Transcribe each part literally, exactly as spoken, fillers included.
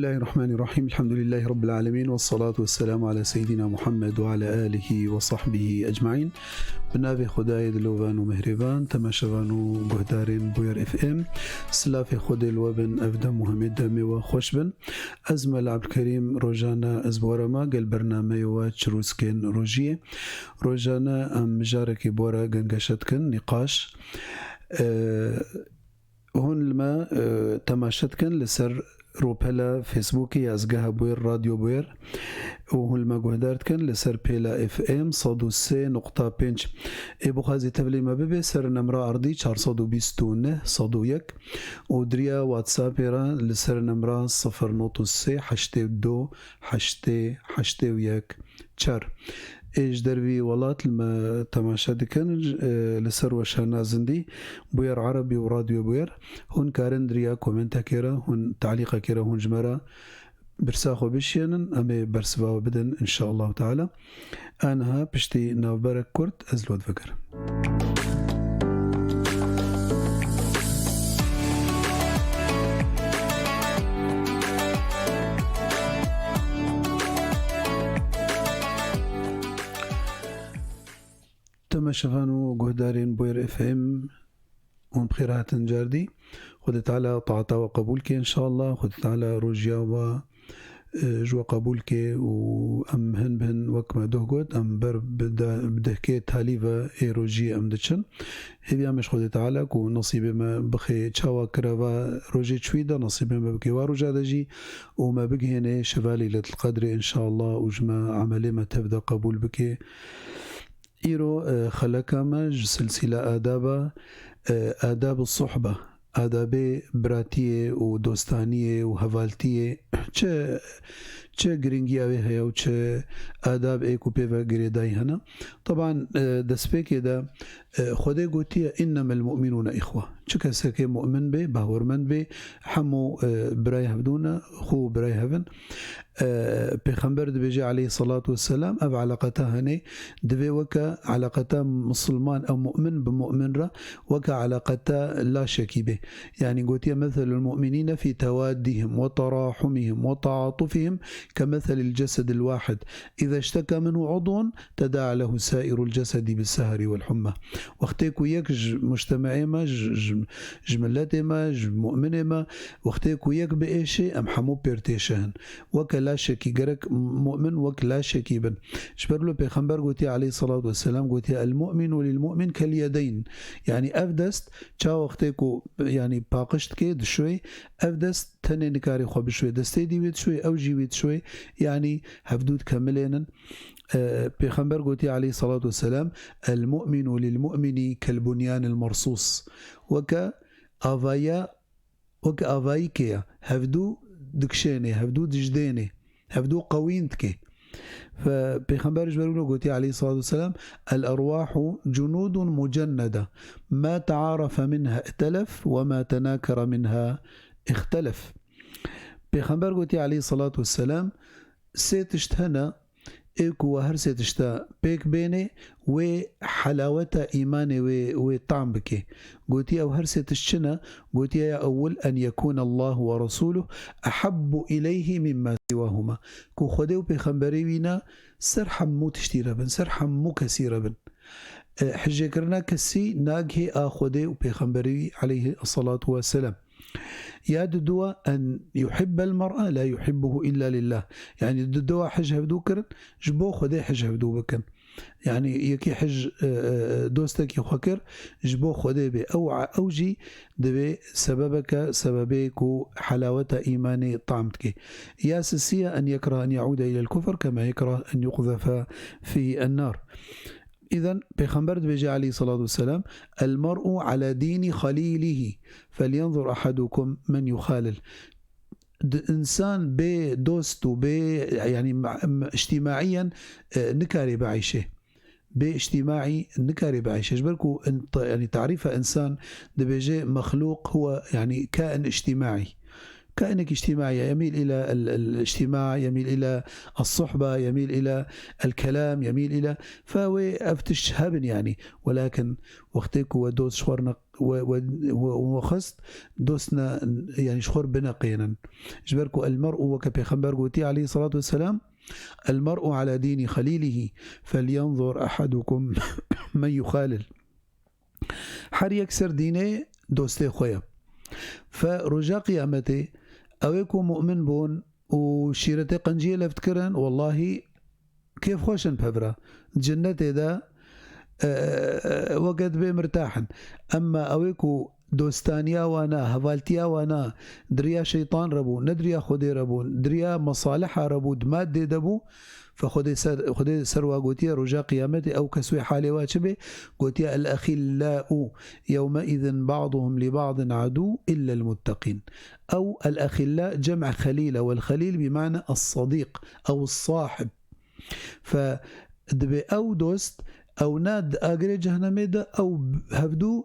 Bismillahirrahmanirrahim. Elhamdülillahi Rabbil alemin. Ve salatu ve selamu ala seyyidina Muhammed ve ala alihi ve sahbihi ecmain. Bi navê Xwedayê dilovan û mehrêvan, temaşevan û guhdarên Bûyer F M. Silafê Xwedê li we bin, ev dem û hemê demê we xweş bin. Ez Mela Ebdulkerîm, rojane ez bi we re me gel bernameyê we Çirûskên Rojiyê. Rojane em mijarekê bi we re gengeşe dikin, nîqaş. E, Hûn li me, e, temaşe dikin li ser rûpela Facebookê ya Ez Geha Bûyer, Radyo Bûyer û hûn li me guhdar dikin li ser pêla F M sed û sê nokta pênc. Ê bixwazî tevlî me bibe ser nemra erdî çar sed û bîst û neh sed û yek û di riya WhatsAppê re li ser nemra sifir nod û sê heştê û du heştê heştê û yek çar. Ê ji dervî welat li me temaşe dikin, e, li ser weşana zindî, Bûyer Erebî û Radyo Bûyer, hûn karin di riya komentekê re, hûn talîqekê re, hûn ji me re pirsa xwe bişînin, em ê bersiva we bidin, înşaallahu teala. Aniha piştî navberek kurt ez li we divegerim. Temaşevan û guhdarên Bûyer F M, hûn bi xêr hatin cardî. Xwedê Teala taata we qebûl ke înşallah. Xwedê Teala rojiya we, e, ji we qebûl ke û em hin bi hin wek me doh got, em ber bi de-, bi dehkê talî ve ê rojiyê em diçin. Hêviya me ji Xwedê Teala ku nesîbê me bixê çawa kireva rojê çûyî de, nesîbê me bike wa roja de jî û me bigihêne şeva Leyletil Qedrê înşallah û ji me emelê me tev de qebûl bike. Îro, e, xeleka me ji silsîla adaba, e, adab-ı suhbe, adabê biratiyê û dostaniyê û hevaltiyê çi, çi girîngiya wê heye û çi adab ê ku pê ve girêdayî hene. Teban, e, destpêkê de, e, Xwedê gotiye, "Innemel mu'minûne ihwe." Çi kesekê mu'min bê, bawermend bê, hemû, e, birayê hevdû ne, xwe û birayê hev in. E, Pêxember dibêje aleyhissalatu vesselam, ev eleqeta hene, divê weke eleqeta misilman ew mu'min bi mu'min re, weke eleqeta laşekî bê. Yani gotiye, "Meselul mu'minîne fî tewaddihim ve terahumihim ve taatufihim ke meselil cesedil wahid. İze işteka minhu udvun, tedaa lehu sairul cesedi bis seheri vel humma." Wextê ku yek ji mujtemeê me, ji, ji, ji miletê me, ji mu'minê me, wextê ku yek biêşê, em hemû pêr têşihin. Weke laşekî, gerek mu'min wek laşekî bin. Ji ber wilo Pêxember gotiye aleyhissalatu vesselam, gotiye, "El mu'minu lil mu'min kel yedeyn." Yani ev dest, ça wextê ku, yani paqij dike, dişoyê, ev dest tenê nikarê xwe bişoyê destê dî wê dişoyê, ew jî wê dişoyê, yani hevdû dikemilênin. E, Pêxember gotiye aleyhissalatu vesselam, "El mu'minu lil mu'mini kel bunyanil mersus." Weke avaya, weke avayîkê ye. Hevdû dikişênê, hevdû dijdênê, hevdû qewîn dike. Fe-, Pêxember ji ber wilo gotiye aleyhissalatu vesselam, "El erwahu cunudun mucennede. Ma taarafe minha ihtelef ve ma tenakere minha ihtelef." Pêxember gotiye aleyhissalatu vesselam, sê tişt hene, ê ku we her sê tişta pêk bênê, wê helaweta îmanê wê, wê tam bike. Gotiye, ew her sê tişt çi ne? Gotiye, ya ewil, en yekûne Allahu ve Resûluh ehabbu ileyhi mimma siwahuma. Ku Xwedê û Pêxemberê wî ne ser hemû tiştî re bin, ser hemû kesî re bin. E, hijêkirina kesî nagihê a Xwedê û Pêxemberê wî aleyhi salatu ve selam. Ya diduwa, en yuhibbel mer'a la yuhibbuhu illa lillah. Yani diduwa hij hevdû kirin, ji bo Xwedê hij hevdû bikin. Yani yekî hij, e, e, dostekî xwe kir, ji bo Xwedê bê. Ew a-, ew jî divê sebebeke, sebebê ku helaweta îmanê tam dike. Ya sisiya, en yekraha en yaude ilel kufr kema yekrah en yuqzefe fî en nar. Îzen Pêxember dibêje aleyhissalatu vesselam, "El mer'u ala dîni xalîlihî, felyanzur ahadukum men yuxalil." Di-, însan bê dost û bê, yani, ma-, m-, îctîmaiyen, e, nikarê bieyşê. Bê îctîmaî nikarê bieyşê. Ji ber ku in-, ta-, yani, tarîfa însan dibêje, mexlûq huwe, yani, kain îctîmaî. كائنك اجتماعي، يميل إلى ال-، الاجتماع، يميل إلى الصحبة، يميل إلى الكلام، يميل إلى، فهو ev tişt hebin yani. ولكن wextê ku we dost ji xwe re ne-, we, we, we, we xist, dost ne, yani ji xwe re bineqênin. Ji ber ku المرء, weke Pêxember gotiye aleyhissalatu vesselam, المرء على دين خليله فلينظر أحدكم من يخالل. Her yek ser dînê dostê xwe ye. Fe roja qiyametê, ew ê ku mu'min bûn û şîretê qenciyê left kirin, wellahî kêfxweş in pevra. Cinnetê de, e, weke dibê mirtah in. Emma ew ê ku dostaniya wana, hevaltiya wana, di riya şeytan re bû, ne di riya Xwedê re bû, di riya mesaliha re bû, di maddê de bû, Fe Xwedê ser, Xwedê ser wa gotiye, roja qiyametê ew kes wê halê wa çi bê? Gotiye, الأخلاء يومئذ بعضهم لبعض عدو إلا المتقين. Ew الأخلاء جمع خليلة، والخليل بمعنى الصديق أو الصاحب. Fe dibê ew dost, ew ne di agirê cehennemê de, ew hevdû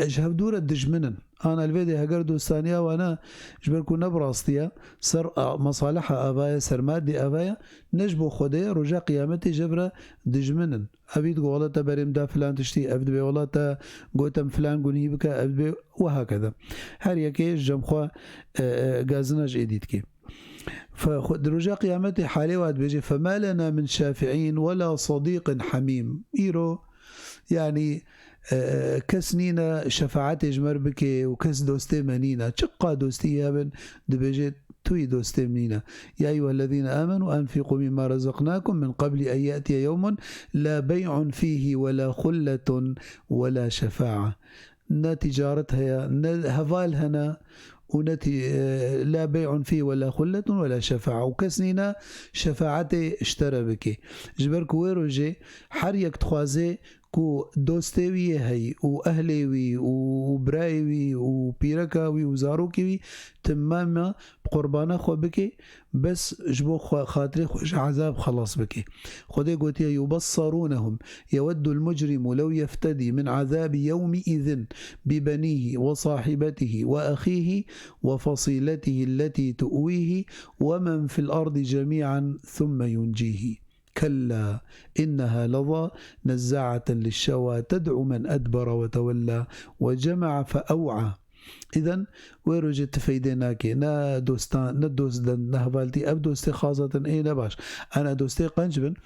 ji hevdû re dijmin in. Ana li vê de heger dostaniya wana ji ber ku ne bi rastî ye, ser a-, mesaliha ava ye, ser maddê ava ye, ne ji bo Xwedê, roja qiyametê ji hev re dijmin in. Evî digo, wela te berê min da filan tiştî, ev dibê, wela te gotem filan gunhî bike, ev dibê, we hakeza. Her yekê ji cem xwe, e, e, gazina ji êdî dikê. Fe xwe di roja qiyametê halê wa dibêje, فما لنا من شافعين ولا صديق حميم. Îro, yanî, e, kes nîne şefaetê ji me re bike û kes dostê me nîne. Çiqa dostî hebin, dibêje, tu yî dostê min nîne. يا أيها الذين آمنوا أنفقوا مما رزقناكم من قبل أن يأتي يوم لا بيع فيه ولا خلة ولا شفاعة. Ne ticaret heye, ne heval hene û ne tî-, e, لا بيع فيه ولا خلة ولا شفاعة. Û kes nîne şefaetê ji te re bike. Ji ber ku wê rojê her yek dixwaze ku dostê wî yê heyî û ehlê wî û, û birayê wî û pîreka wî û zarokê wî timama bi qurbana xwe bike, bes ji bo xwe, xatirê xwe ji ezab xelas bike. Xwedê gotiye, يبصرونهم يود المجرم لو يفتدي من عذاب يومئذ ببنيه وصاحبته وأخيه وفصيلته التي تؤويه ومن في الأرض جميعا ثم ينجيه. كلا إنها لظى نزاعة للشوى تدعو من أدبر وتولى وجمع فأوعى. Îden wê rojê ti feydê nake. Ne dostan, ne dost din, ne hevaltî. Ev dostê xazatin ê ne baş. Ana dostê qenc bin,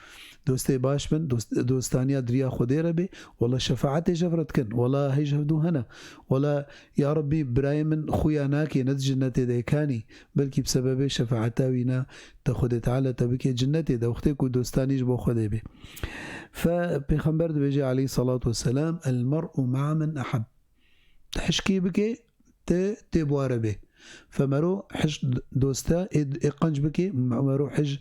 dostê baş bin, dost-, dostaniya diriya Xwedê re bê. Wela şefaetê ji hev re dikin. Wela hej hevdû hene. Wela ya Rabbî birayê min xuya nake, ne di cinnetê de kanî. Belkî bi sebebê şefaeta wî ne te Xwedê Teala te bike cinnetê de. Wextê ku dostanî ji bo Xwedê bê. Fe Pêxember dibêje aleyhissalatu vesselam, المرء مع من أحب. Hişkî bike, te, tê bi wa re bê. Fe mero hij dosta ê, ê qenc bike, mero hij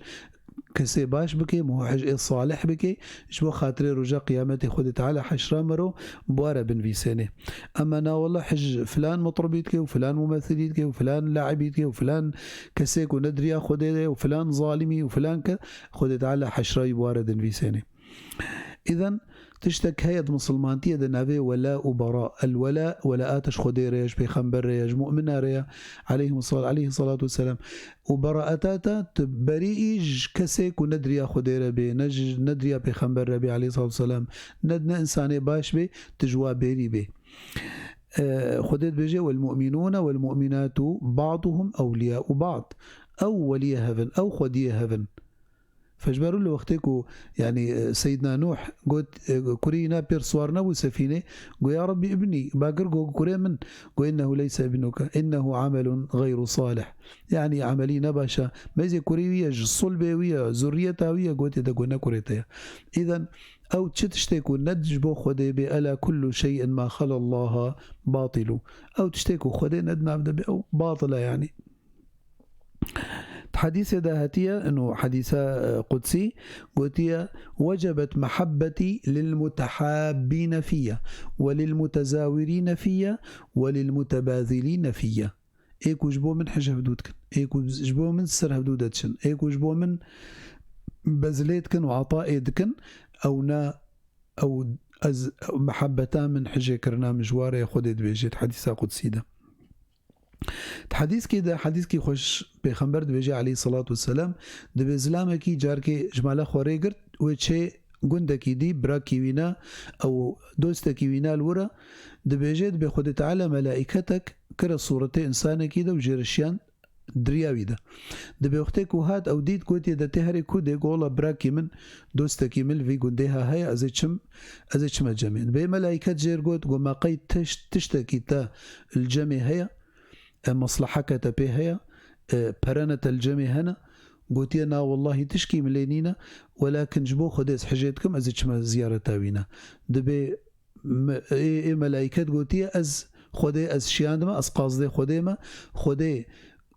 kesê baş bike, mero hij ê salih bike, ji bo xatirê roja qiyametê Xwedê Teala heşra mero bi wa re binvîsêne. Ema na wela hij filan mutribî dike û filan mumethilî dike û filan laibî dike û filan kesê ku ne diriya Xwedê de û filan zalimî û filan ke, Xwedê Teala heşra wî bi wa re dinvîsêne. Îden tiştek heye di misilmantiyê de navê wela û bara. El wela, welaata ji Xwedê re ye, ji Pêxember re ye, ji mumina re ye, aleyhim sal-, aleyhi salatu vesselam. Û beraata te, tu berî î ji kesê ku ne diriya Xwedê re bê, ne ji, ne diriya Pêxember re bê, aleyhi salatu vesselam, ne, ne insanê baş bê, tu ji wa berî bê. E, Xwedê dibêje, والمؤمنون والمؤمنات بعضهم أولياء بعض. Ew weliyê hev in, ew xwediyê hev in. Fe ji ber wilo wextê ku, yanî, e, Seyyidna Nuh got, e, kurî wî na pêr siwar nebû sefînê, got, "Ya Rabbî, ibnî", bagir got, "Kurê min." Got, "إنه ليس ابنك، إنه عمل غير صالح." Yanî, emelî ne baş e. Meyzê kurê wî ye, ji sulbê wî ye, zurriyeta wî ye, gotê te got, "Ne kurê te ye." Îden, ew çi tiştê ku ne ji bo Xwedê bê, "ألا كل شيء ما خلا الله باطل." Ew tiştê ku Xwedê ne di nav de bê, ew batil e, yanî. Di hedîsê de hatiye, ino hedîsa, e, qudsî, gotiye, "وجبت محبتي للمتحابين في وللمتزاورين في وللمتباذلين في." Ê ku ji bo min hij hevdû dikin, ê ku ji bo min ser hevdû de diçin, ê ku ji bo min bezlê dikin û etaê dikin, ew ne, ew ez, mehebeta min hijê kirina min ji wa re ye, Xwedê dibêje di hedîsa qudsî de. Di hedîskê de, hedîskî xweş, Pêxember dibêje aleyhissalatu vesselam, dibê zilamekî carkê ji mala xwe rê girt, wê çê gundekî dî, birakî wî ne, ew dostekî wî ne li wir e, dibêje, dibê Xwedê Teala melaîketek kire sûretê însanekî de û jê re şiyand diriya wî de. Dibê wextê ku hat ew dît, gotiye, de tê herê ku dê? Got, wela birakî min, dostekî min li vî gundê ha heye, ez ê çim, ez ê çime cemê. Dibê melaîket jê re got, got, ma qey tişt, tiştekî te li cemê heye? E, mesleheke te pê heye? E, perene te li cemê hene? Gotiye, na wellahî tişkî min lê nîne, welakin ji bo Xwedê ez hicê dikim, ez ê çime ziyareta wî ne. Dibê me-, ê, ê melaîket gotiye, ez Xwedê, ez şiyandime, ez qazdê Xwedê me. Xwedê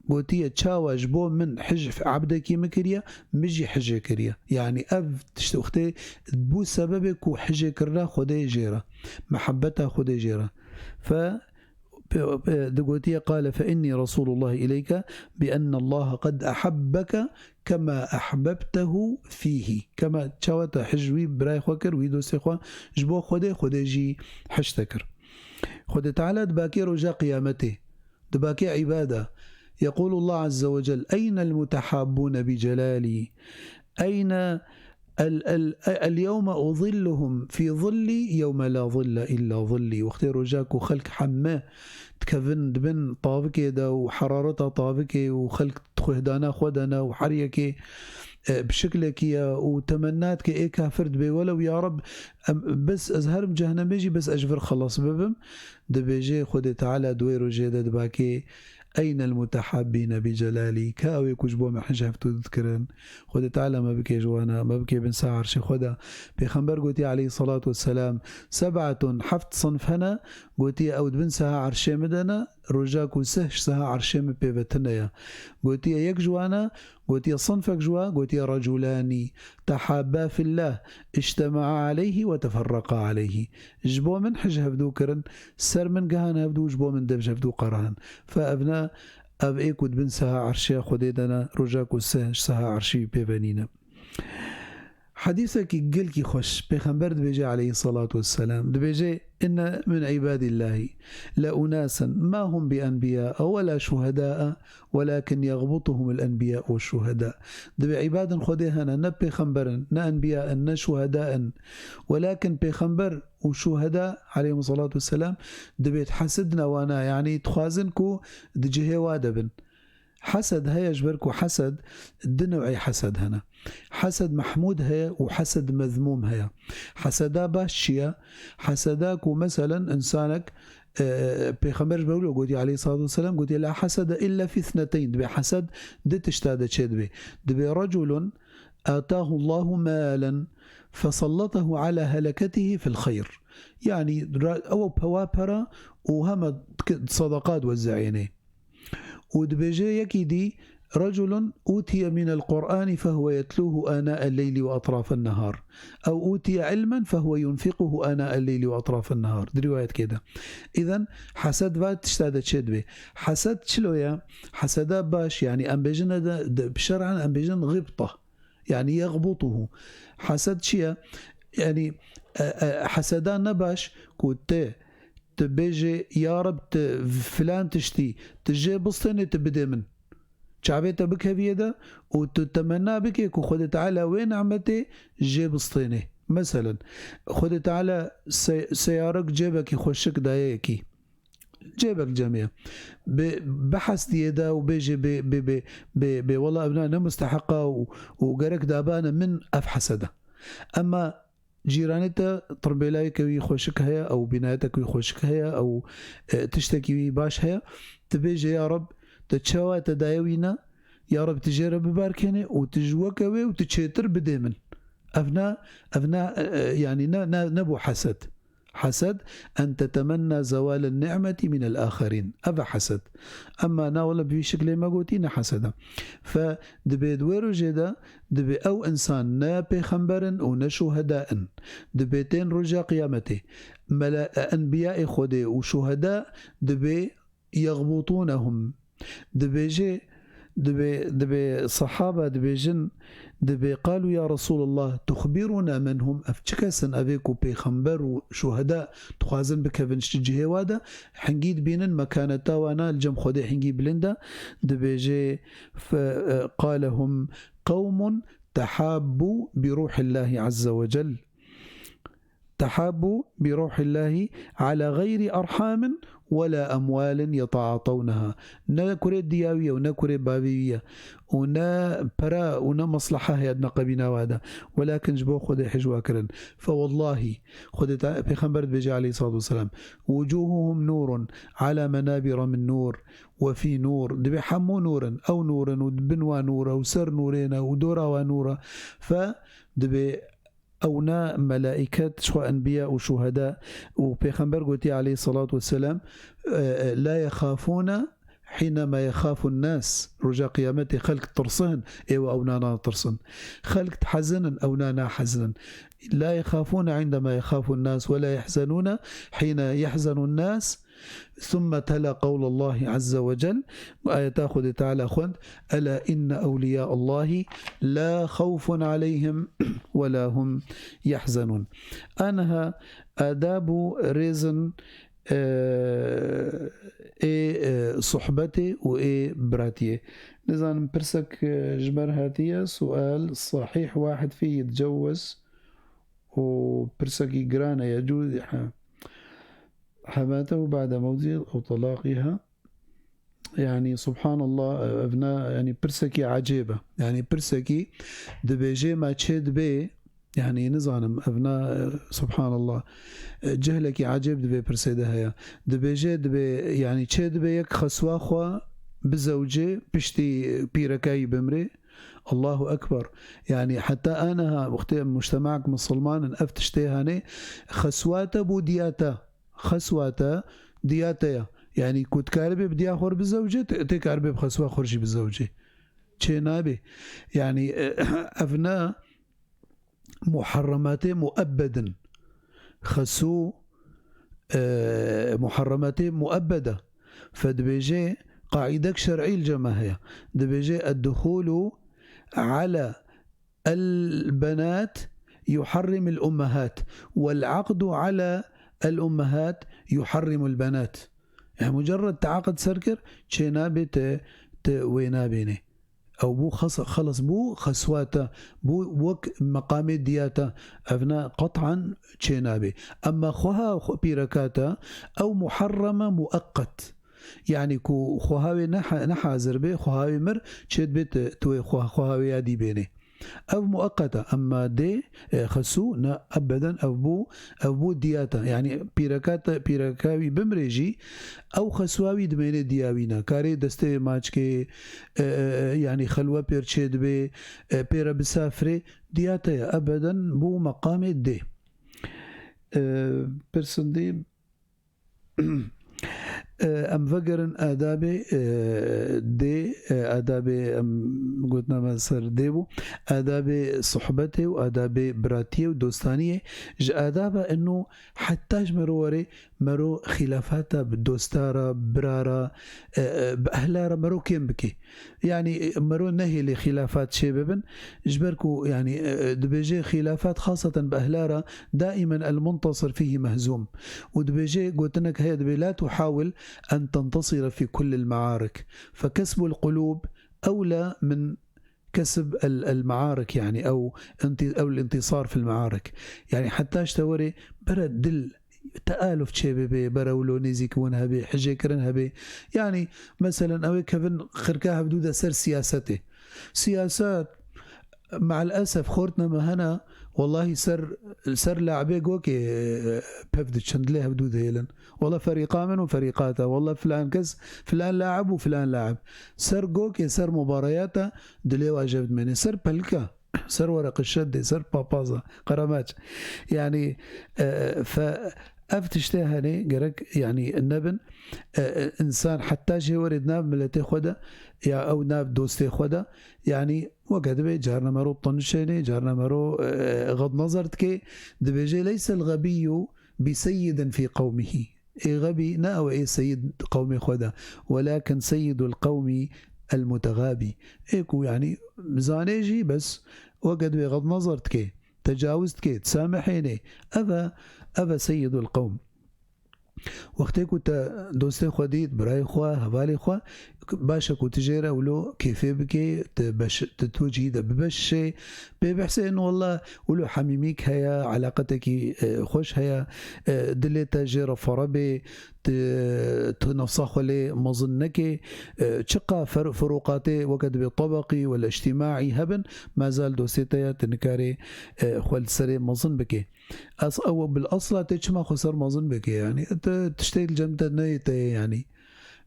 gotiye, çawa ji bo min hij ebdekî min kiriye, min jî hicê kiriye. Yanî ev tişt wextê bû sebebê ku hicê kirina Xwedê jê re, mehebeta Xwedê jê re. Fe, pe-, pe-, digotiye, qale fe innî Resulullah ileyke bi enne Allah qed ehebbeke kema ehbebtehu fîhî. Kema, çawa te hij wî birayê xwe kir, wî dostê xwe, ji bo Xwedê, Xwedê jî hij te kir. Xwedê Teala dibakê roja qiyametê, dibakê îbada. Yequlu Allah azze ve cel, eynel mutehabbûne bi celalî? Eyne el, el, el yewme uzilluhum fî zillî yewme la zille illa zillî. Wextê roja ku xelk hemme dikevin di bin tavikê de û herareta tavikê û xelk di xwêhdana xwe de ne û her yekê, e, bi şiklekî ye û temenna dike, ê kafir dibê, welew ya Reb, em, bes ez herim cehennemê jî, bes ez ji vir xelas bibim. Dibêje Xwedê Teala di wê rojê de dibakê, eynel mutehabbîne bi celalî, ka ew ê ku ji bo me hij hevdû dikirin? Xwedê Teala me bike ji wan e, me bike bin saha erşê xwe de. Pêxember gotiye aleyhissalatu vesselam, seb'etun, heft sinf hene, gotiye ew di bin saha erşê min de ne, roja ku seh ji saha erşê min pê ve tune ye. Gotiye yek ji wan e, gotiye sinfek ji wan, gotiye reculani tehabba fillah, ictema'a aleyhi ve teferraqa aleyhi. Ji bo min hij hevdû kirin, ser min gihan hevdû, ji bo min dev ji hevdû qerahin. Fe ev ne, ev ê ku di bin saha erşê Xwedê de ne, roja ku seh ji saha erşî pê ve nîne. Hedîsekî gelkî xweş, Pêxember dibêje aleyhissalatu vesselam, dibêje, inne min îbadillahî le unasen ma hum bi enbiya we la şuheda, welakin yexbutuhumul enbiya ve şuheda. Dibê îbadin Xwedê hene, ne pêxember in, ne enbiya in, ne şuheda in, welakin pêxember û şuheda aleyhimussalatu vesselam dibê dihesidine wana, yanî dixwazin ku di cihê wa de bin. Hesed heye, ji ber ku hesed, du new'ê hesed hene. Hesed mehmûd heye û hesed mezmûm heye. Heseda baş çi ye? Heseda ku meselen însanek, e, Pêxember ji ber wilo gotiye aleyhissalatu vesselam, gotiye, la hesede illa fi ithneteyn. Dibê hesed du tişta de çêdibe. Dibê reculun atahullahu malen fesallatehu ala heleketihi fil xeyr. Yanî ra-, ew pewa pera û hema dike-, sedeqa diwezze'êne. Û dibêje yekî dî, reculun utiye minel Qur'ani fehuve yetluhu ana el leyli ve etrafen nehar. Ew utiye ilmen fehuve yunfiquhu ana el leyli ve etrafen nehar. Di rîwayetkê de. Îden hesed va tişta de çêdibe. Hesed çilo ye? Heseda baş, yanî em bêjin de, de, bi şer'an em bêjin gibta. Yanî yexbutuhu. Hesed çi ye? Yanî, e, e, heseda ne baş ku te, tu bêjê, ya Reb, tu filan tiştî, tu jê bistênê, tu bidê min. Çavê te bikeviyê de û tu temenna bikê ku Xwedê Teala wê nimetê jê bistênê. Meselen, Xwedê Teala se-, seyarek cêbekî xweşik daye yekî. Cêbek cemê ye. Bi, bihesdiyê de û bêjê bê, bê, bê, bê, bê, wela evna ne musteheqa û, û gerek dabane min, ev hesed e. Emma cîranê te tirmbêlayeke wî xweşik heye, ew bînayetek wî xweşik heye, ew, e, tiştekî wî baş heye, tu bêjê, ya Reb, tu çawa te daye wî ne, ya Reb, tu jê re bibarkênê û tu ji weke wê û tu çêtir bidê min. Ev ne, ev ne, e, e, yanî ne, ne, ne bû hesed. Hesed, en tetemenna zewalen ni'meti minel axerîn. Ev e hesed. Emma na wele bi vî şiklê me gotî ne hesed e. Fe dibê di wê rojê de, dibê ew insan ne pêxember in û ne şuheda in. Dibê tên roja qiyametê. Mele-, enbiyayê Xwedê û şuheda dibê yexbutûnehum. Dibêje, dibê, dibê sehaba dibêjin, Dibê, "Qalu ya Resulallah, tuxbiruna men hum?" Ev çi kes in? Ev ê ku pêxember û şuheda dixwazin bikevin ji cihê wa de, hingî dibînin mekaneta wana li cem Xwedê hingî bilind e. Dibêje, fe-, e, "Qale hum qewmun tehabbu bi ruhillahi azze ve cel." Tehabbu bi ruhillahi ala gayri arhamin wela emwalin yetaatawnaha. Ne kurê diya wî ye û ne kurê bavê wî ye û ne pera û ne mesleha heye di neqebîna wa de. Welakin ji bo Xwedê hej wa kirin. Fe wellahî, Xwedê Te-, Pêxember dibêje aleyhissalatu vesselam, "Wucuhuhum nurun ala menabira min nur ve fî nur." Dibê hemû nûr in. Ew nûr in û bin wa nûr e û ser nûrê ne û dora wa nûr e. Fe dibê Ew ne melaiket, ji xwe enbiya û şuheda û pêxember gotiye aleyhissalatu vesselam, e, e, "La yexafûne hînema yexafûn nas." Roja qiyametê xelk tirsin, ê we ewna natirsin. Xelk dihezinin, ewna nahezinin. "La yexafûne îndema yexafûn nas, we la yehzenûne hîne yehzenûn nas." ثم تلا قول الله عز وجل، ayeta Xwedê Teala xwend, "Ela inne ewliya Allahi la xawfun aleyhim ve la hum yahzenun." Aniha adab û rêzin, e, ê, e, sohbetê û ê biratiyê. Nizanim pirsek, e, ji ber hatiye, sual sahih wahid fî yitcewwez û pirsekî giran e, yecûz, ha. Hematehu ba'de mewtiha ew talaqiha. Yani, subhanallah, ev ne, yani, pirsekî ecêb e. Yani, pirsekî dibêje me çê dibe, yani, nizanim, ev ne, subhanallah, cehlekî ecêb di vê pirsê de heye. Dibêje, dibe, yani, çê dibe yek xeswa xwe bizewce piştî pîrekayî bimrê. Allahu Ekber. Yani, heta aniha, wextê em mujtemaek misilman in, ev tiştê hene, xeswa te bû diya te. Xeswa te diya te ye. Yani, ku dikaribê bi diya xwe re bizewce, tê, tê karibê bi xeswa xwe re jî bizewce. Çê nabe. Yani, e, ev ne muharrematê muebbed in. Xesû, e, muharrematê muebbed e. Fe dibêje, qaîdek şer'î li cem me heye. Dibêje, "Edduhûlu ala el-benat yuharrimul ummehat, wel aqdu ala el-ummehat yuharrimul benat." Yani, mucerred te aqd ser kir, çê nabe te, te wê nabêne. Ew bû xes-, xelas bû, xeswa te bû, wek meqamê diya te. Ev ne qet'an çê nabe. Emma xweha xwe pîreka te, ew muharreme mueqqet. Yani ku xweha wê neha-, nehazir be, xweha wê mir, çê dibe tu, tu wê xwe-, xweha wê ya dî bêne. Ev mueqqet e, emma dê, e, xesû ne, ebeden ev bû, ev bû diya te. Yani pîreka te, pîreka wî bimrê jî, ew xeswa wî dimêne diya wî ne. Karê destê wê maç ke, e, e, e, yani xelwe pêr çê dibe, e, pê re bisafirê, diya te ye. Ebeden bû meqamê dê. E, pirsindî, E, em vegerin adabê, e, dê, e, adabê em gotina me ser dê bû. Adabê sohbetê û adabê biratiyê û dostaniyê. Ji adaba eno heta ji mero were, mero xîlafata bi dosta re, bira re, e, e, bi ehla re mero kêm bike. Yani, e, mero nehêlê xîlafat çê bibin. Ji ber ku, yani, e, e, dibêje xîlafat xaseten bi ehla re daimen el muntasir fîhî mehzûm. Û dibêje, gotinek heye, dibê, "La tuhawil en tentasira fî kullil mearik. Fekesbul qulûb ewla min kesb el, el mearik." Yani, ew inti-, ew el intisar fil mearik. Yani, heta ji te were bere dil tealuf çê bibe, bere wilo nêzîkbûn hebe, hijêkirin hebe. Yani, meselen, ew ê kevin xirka hevdû de ser siyasetê. Siyaset, me'el esef, xortine me hene, wellahî ser, ser laibê gokê, e, pev diçin, dilê hevdû dihêlin. Wella ferîqa min û ferîqa te, wella filan kes, filan laib û filan laib. Ser gokê, ser mubareyata dilê wa jev dimêne. Ser pelika, ser wereqi şedê, ser papaza, qeremaç. Yani, e, fe-, ev tiştê hene, gerek, yani, nebin. E, e, insan heta jê were di nav miletê xwe de, ya ew nav dostê xwe de, yani, weke dibê carna mero tinişêne, carna mero, e, xed nazar dike, dibêje, "Leysel xebiyyu bi seyyidin fî qewmihi." Ê xebî ne ew ê seyid qewmê xwe de, welakin seyyidul qewmi el mutegabi. Ê ku, yani, zanê jî bes Weke dibê xednezar dikê, tecawuz dikê, disamihênê. Ev e, ev e seyyidul qewm. Wextê ku te dostê xwe dît, birayê xwe, hevalê xwe, baş e ku tu jê re wilo kêfê bikê, tu beş-, tu, tu cihî de bibeşişê, pê bihsên, wela wilo hemîmîk heye, eleqetekî, e, xweş heye, e, dilê te jê re fere bê, tu, tu nefsa xwe lê mezin nekê, e, çiqa fer-, firoqatê weke dibê tebeqî wela îctîmaî hebin, mazal dostê te ye, tu nikarê, e, xwe li serê mezin bikê. Ez ew bil esla tê çima xwe ser mezin bike, yanî? Te tiştê li cem te neyê te ye, yanî.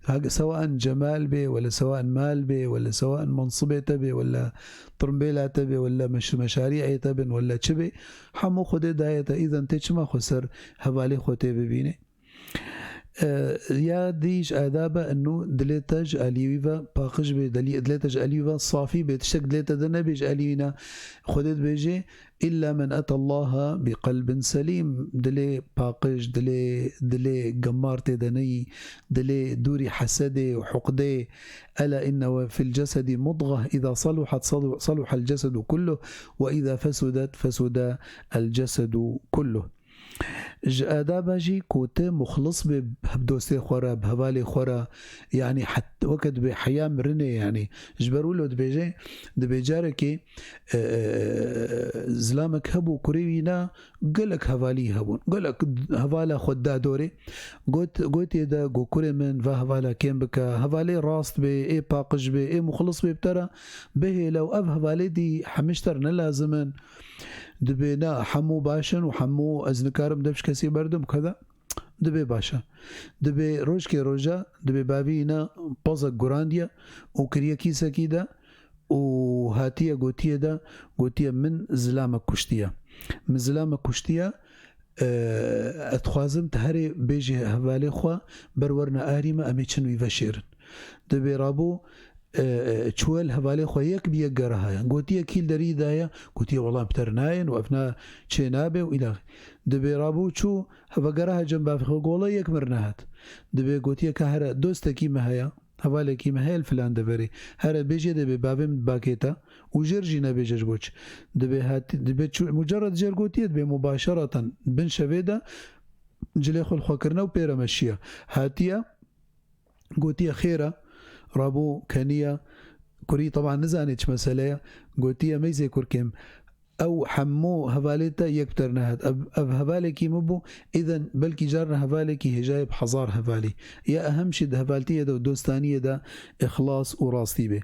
Hag-, sewaen cemal bê, wela sewaen mal bê, wela sewaen mensibê te bê, wela tirmbêla te bê, wela meş-, meşarî'ê te bin, wela çi bê, hemû Xwedê daye te, îden tê çima xwe ser hevalê xwe tê bibînê? E, ya dî ji adab e, eno dilê te ji alî wî ve paqij bê, dilî-, dilê te ji alî wî ve safî bê, tiştek dilê te de nebê ji alî wî ne. Xwedê dibêje, "Îlla men etallaha bi qelbin selîm." Dilê paqij, dilê, dilê gemar tê de neyî, dilê dûrî hesedê û huqdê. "Ela inne ve fil cesedî mudgah, îza saluhat salu-, saluhal cesedu kulluh ve îza fesudet fesuda el cesedu kulluh." Ji adaba jî ku te muxlis be bi dostê xwe re, bi hevalê xwe re, yanî het-, weke dibê heya mirinê, yanî ji ber wilo dibêje, dibê carekê, e, e, zilamek hebû, kurê wî na, gelek hevalî hebûn, gelek hevala xwe da dorê. Got, gotiye de, got, "Kurê min, va hevala kêm bike, hevalê rast bê, ê paqij bê, ê muxlis bê bi te re, bihêle û ev hevalê dî hemî ji te re ne lazim in." Dibê na, hemû baş in û hemû ez nikarim dev ji kesî berdim, keda. Dibê baş e. Dibê rojkê roja, dibê bavî îna pozek gurandiye û kiriye kîsekî de û hatiye gotiye de, gotiye, "Min zilamek kuştiye. Min zilamek kuştiye, e, ez dixwazim tu herê bêjî hevalê xwe ber werine arî me, em ê çin wî veşêrin." Dibê rabû, e, e, çûye li hevalê xwe yek bi yek gere haya. Gotiye, "Kî li derî daye?" Gotiye, "Wela em bi te re nayên û ev na çê nabe" û îlaxî. Dibê rabû çû, heve gere ha cem bavê xwe, "Wela yek mir nehat." Dibê gotiye, "Ka here dostekî me heye, hevalekî me heye li filan deverê. Here bêjê dibê bavê min bakê te û jêr jî nebêje ji bo çi." Dibê hat-, dibê çû, mucerred jêr gotiye, dibê mubaşereten bin şevê de cilê xwe li xwe kirine û pê re meşiye. Hatiye, gotiye, "Xêr e." Rabû keniye, kurî teban nizanê çi mesele ye. Gotiye, "Meyzê kurkêm, ew hemû hevalê te yek bi te re nehat. Ev, ev hevalekî min bû, îden belkî carna hevalekî hêjayê bi hezar hevalî." Ya ehem jî di hevaltiyê de û dostaniyê de îxlas û rastî bê.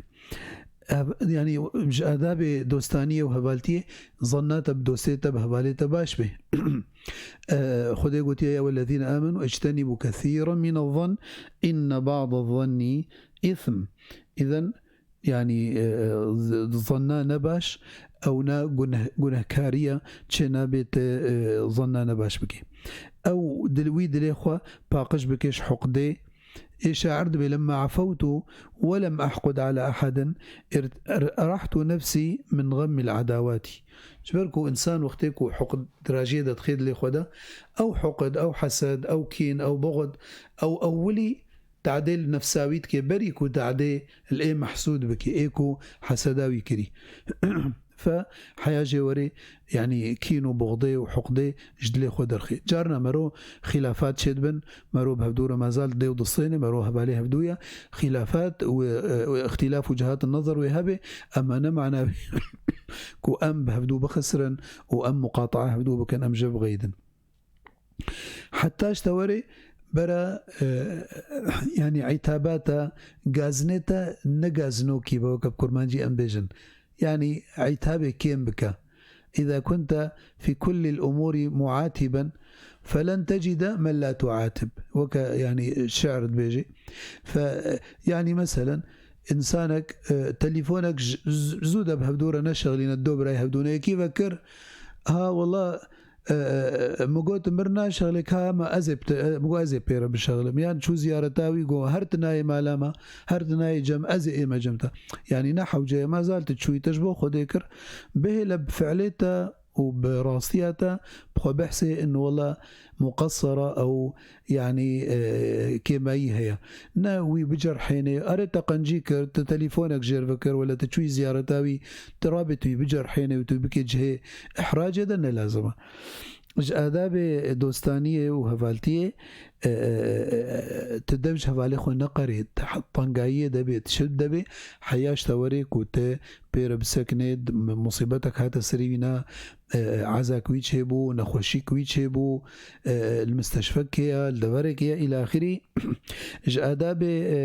Ev, yanî ji adabê dostaniyê û hevaltiyê, zanna te bi dostê te, bi hevalê te baş bê. E, Xwedê gotiye, "Ya eyyuhellezîne âmenû ictenîbû kesîran mine zan, inne ba'de zannî îsm." Îden, yanî, e, z-, zanna nebaş, ew ne guneh-, gunehkariye, çê nabe te, e, zanna nebaş bike. Ew dil, wî dilê xwe paqij bike ji huqdê, Ê şair dibê, "Lemma afewtu we lem ahqud ala ehadin, er-, er-, erahtu nefsî min xemmil adawatî." Ji ber ku însan wextê ku huqd dirajiyê de dixê dilê xwe de, ew huqd, ew hesed, ew kîn, ew buxd, ew ewilî tadê li nefsa wî dike, berî ku tadê li ê mehsûd bike, ê ku heseda wî kirî. Fe heya jê werê, yanî kîn û buxdê û huqdê ji dilê xwe derxê. Carna mero xîlafat çêdibin, mero bi hevdû re mazal dê û distêne, mero hevalê hevdû ye. Xîlafat û, e, û îxtîlaf û cihat nezer wê hebe, ema ne mana ku em bi hevdû bixisirin û em muqataa hevdû bikin, em ji biqeydin. Heta ji te werê bera, e, yanî îtabata gazinê te ne gazinokî be, weke bi kurmancî em bêjin. Yanî îtabê kêm bike. "Îza kunte fî kullil umûrî muatiben, felen tecide men la tuatib." Weke, yanî, şiir dibêjê. Fe, yanî, meselen, însanek, e, telîfonek j-, z-, zû de bi hevdû re neşexlîne, do birayê hevdû ne yekî vekir, "Ha, wela, e, e, e, min got, mir naşexlê, ka hema ez ê bi te, e, min got, ez ê pê re bişexlim." Yan çû ziyareta wî, got, "Her tu nayê mala me, her tu nayê cem, ez ê ême cem te." Yanî ne hewce ye, mazal tu çûyî, te ji bo Xwedê kir. Bihêle bi fiilê te û bi rastiya te bi xwe behsê in wela muqessera ew, yanî, e, kêmayî heye. Ne wî bicerhênê, erê te qencî kir, tu telîfonek jêr vekir, wela tu çûyî ziyareta wî, tu rabê tu wî bicerhênê û tu bikê cihê ihracê de ne lazim e. Ji adabê dostaniyê û hevaltiyê, e, e, e, tu dev ji hevalê xwe neqerê, te he-, tengayiyê de bê, tu şil de bê, heya ji te werê ku te pê re bisekinê, d-, m-, musîbetek hate serî wî na, e, ezak wî çêbû, nexweşîk wî çêbû, e, li misteşfekê ye, li deverekê ye, îla axirî. Ji adabê, e,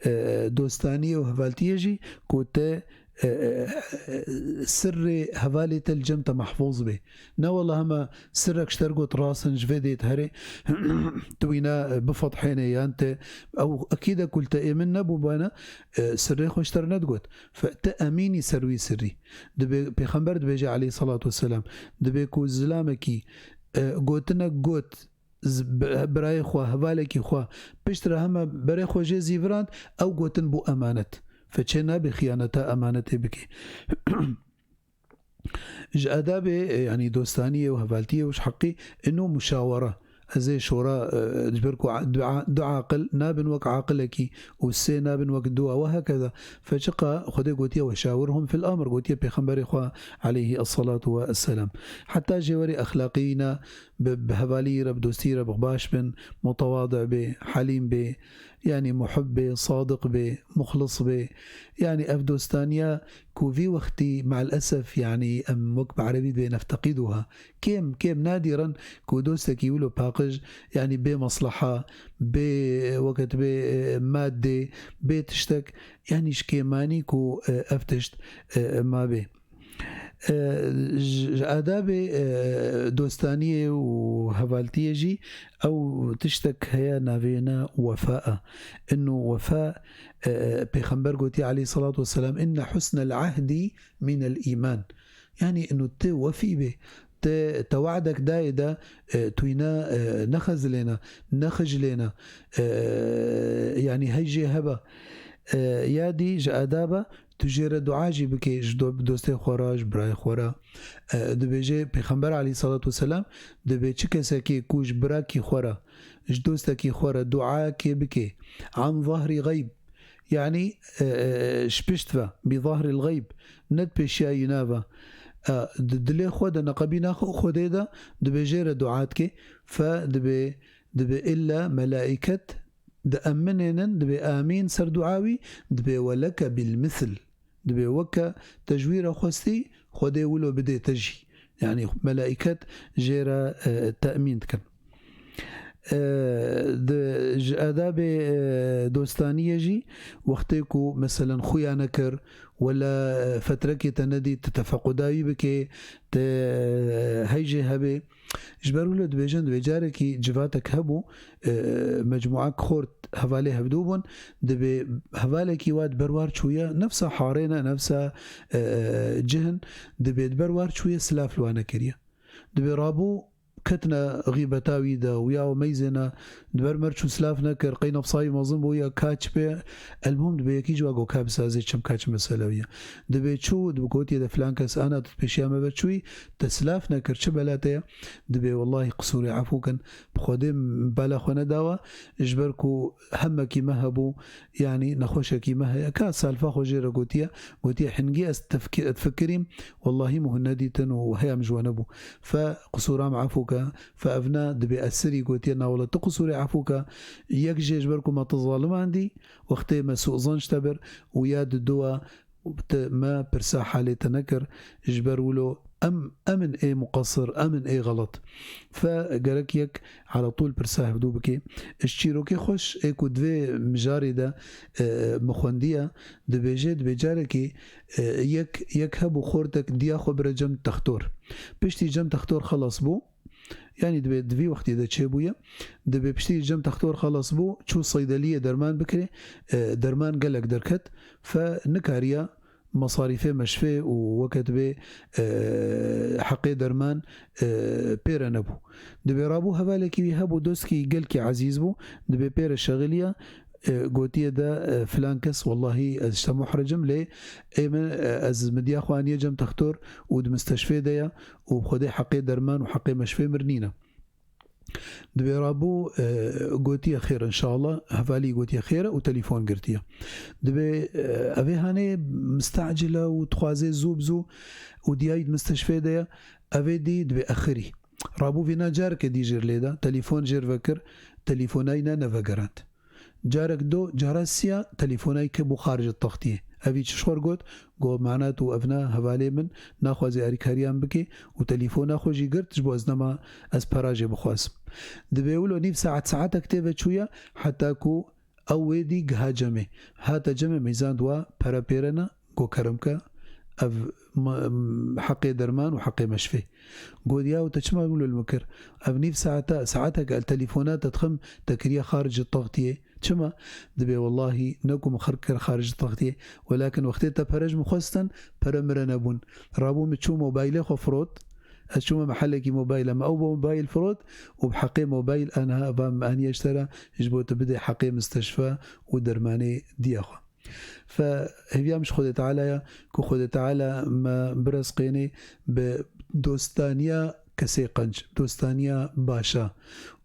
e, dostaniyê û hevaltiyê jî ku te, e, e, e, sirrê hevalê te li cem te mehfûz bê. Ne wela hema sirrek ji te re got rast in, ji vê dê diherê, tu wîna, e, bifetihênê yan te, ew ekîd e ku li te êmin nebûbana, e, sirrê xwe ji te re nedigot. Fe-, te emînî ser wî sirrî. Dibê, Pêxember dibêje aleyhissalatu vesselam, dibê ku zilamekî, e, gotinek got, z-, bi-, birayê xwe, hevalekî xwe, piştre heme berê xwe jê zîvirand, ew gotin bû emanet. Fe çê nabe xiyaneta emanetê bike. Ji adabê, e, yanî dostaniyê û hevaltiyê û ji heqî ino muşawara. Ez ê şora, e, ji ber ku a-, du a-, du aqil nabin wek aqilekî û sê nabin wek du, we hekeza. Fe çiqa Xwedê gotiye, "Weşawirhum fil amr", gotiye Pêxemberê xwe aleyhî esselatu ve esselam. Heta jêwerê exlaqiyî ne, bi, bi hevalî re, bi dostî re bi baş bin, mutewadi bê, helîm bê, yanî muhib bê, sadiq bê, muxlis bê. Yanî ev dostaniya ku vî wextî, me'l esef, yanî em wek bi erebî dibê nefteqîduha. Kêm, kêm nadîren ku dostekî wilo paqij, yanî bê mesleha, bê weket bê, e, madde, bê tiştek, yanî ji kêmanî ku, e, ev tişt, e, mabê. E, ji, ji adabê, e, dostaniyê û hevaltiyê jî ew tiştek heye navê ne wefa e. Ino wefa, e, Pêxember gotiye aleyhissalatu vesselam, "Inne husnel ahdi minel îman." Yanî ino tu wefî bê, te, te we'dek dayê de, e, tu wîna, e, nexezilêne, nexijilêne, e, yanî hey jê hebe. E, ya dî ji adaba tu jê re dua jî bikê, ji do-, dostê xwe re, ji birayê xwe re. E, dibêje Pêxember aleyhissalatu vesselam, dibê çi kesekê ku ji birakî xwe re, ji dostekî xwe re duayekê bikê, an zahrî xeyb, yanî, e, e, ji pişt ve, bi zahrîl xeyb, ne di pêşiya yîna ve, e, di dilê xwe de, neqebîna xwe, Xwedê de, dibê jê re dua dikê, fe dibê, dibê illa melaiket, di eminênin, dibê amîn ser dua wî, dibê weleke bil misil. Dibê weke te ji wî re xwestî, Xwedê wilo bidê te jî. Yanî melaiket jê re, e, temîn dikin. E, di, ji adabê, e, dostaniyê jî, wextê ku meselen xuya nekir, wela, e, fetrekê te nedît, tu tefequda wî bikê, te, e, hey jê hebê, Ji ber wilo dibêjin, dibê carekî civatek hebû, e, mecmuak xort hevalê hevdû bûn, dibê hevalekî wa di ber war çûye, nefsa harê ne, nefsa, e, cih in, dibê di ber war çûye, silav li wan nekiriye. Dibê rabû ketine xîbeta wî de û ya meyzêne, di ber me re çû silav nekir, qey nefsa wî mezin bû ya ka çi pê, elmuhim dibê yekî ji wa go ka bisazê çim ka çi mesele wî ye. Dibê çû, dibê gotiye de filan kes ana tu pêşiya me ve çûyî, te silav nekir, çi bela te ye? Dibê wellahî qisûrê efû kin, bi Xwedê bela xwe nedawa, ji ber ku hemekî me hebû, yanî nexweşekî me heye. Ka salfa xwe jê re gotiye, gotiye hingî ez tefki-, difikirîm, wellahî min hûn nedîtin û heya min ji we nebû. Fe qisûra me efû ke, fe ev ne, dibê ez sirî gotiye, na wele tu qisûrê efû ke, yek jê ji ber ku me tu zaliman dî, wextê me sûzan ji te bir û ya di dua, Te me pirsa halê te nekir, ji ber wilo em, em in ê muqesir, em in ê xelet. Fe gerek yek ala tûl pirsa hevdû bikê. Ji çîrokê xweş ê ku di vê mijarê de, e, min xwendiye, dibêje, dibê carekê, e, yek, yek hebû xortek diya xwe bire cem textor. Piştî cem textor xelas bû, Yanî dibê di vî wextê de çêbûye, dibê piştî cem textor xelas bû, çû seydeliyê derman bikirê, e, derman gelek derket, fe nikariya mesarîfê meşfê û weke dibê, e, heqê derman, e, pê re nebû. Dibê rabû hevalekî wî hebû, dostkî gelkî ezîz bû, dibê pê re şexiliya, e, gotiye de, e, filan kes, wellahî ez işte muhrecim, lê ê min, e, ez midiya xwe aniye cem textor û di misteşfê de ye û bi Xwedê heqê derman û heqê meşfê mir nîne. Dibê rabû, e, gotiye xêr inşallah, hevalî gotiye xêr e û telefon girtiye. Dibê, e, evê hanê mistacil e û dixwaze zû bi zû û diyayî di misteşfê de ye, evê dî dibê exirî. Rabû vîna careke dî jêr lê da, telefon jêr vekir, telefonayî ne nevegerand. Carek do, cara siya, telefonayî ke bû xarij textiyê. Evî çi ji xwe got? Got, mana tu evna hevalê min naxwaze alîkariyan bike û telefona xwe jî girt, ji bo ez nema ez pera jê bixwazim. Dibê wilo nîv saet, saetek tê ve çûye, heta ku ew wê dî giha cemê. Hate cemê meyzand wa pere pêrena, got, kerem ke, ev ma-, m-, heqê derman û heqê meşfê. Got, yaw te çima wilo li min kir? Ev nîv saeta, saetek el telefona te dixim, te kiriye xarij textiyê. Çima? Dibê, wellahî ne ku min xir kir xarij textiyê, welakin wextê te pere ji min xwestin, pere mire nebûn. Rabû min çû mobaylê xwe firot, ez çûme mehelekî mobayl, em ew mobayl firot û bi heqê mobayl aniha va min aniye ji te re ji bo tu bidê heqê misteşfe û dermanê diya xwe. Fe hêviya min ji Xwedê Teala ye ku Xwedê Teala me biresqênê bi dostaniya kesê qenc, dostaniya başa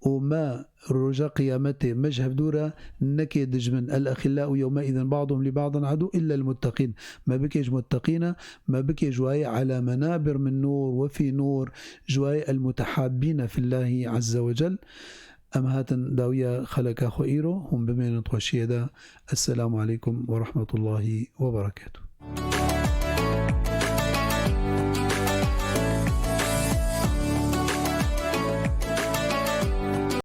û me roja qiyametê me ji hevdû re neke dijmin. El-exillau yewmeîzin ba'duhum li ba'din adu illa el-mutteqîn. Me bike ji mutteqîna, me bike ji wayê ala menabir min nur we fî nur, ji wayê el-mutehabbîne fillahî azze ve cel. Em hatin dawiya xeleka xwe îro, hûn bimênin di xweşiyê de. Esselamu aleykum ve rahmetullahî ve berekatuh.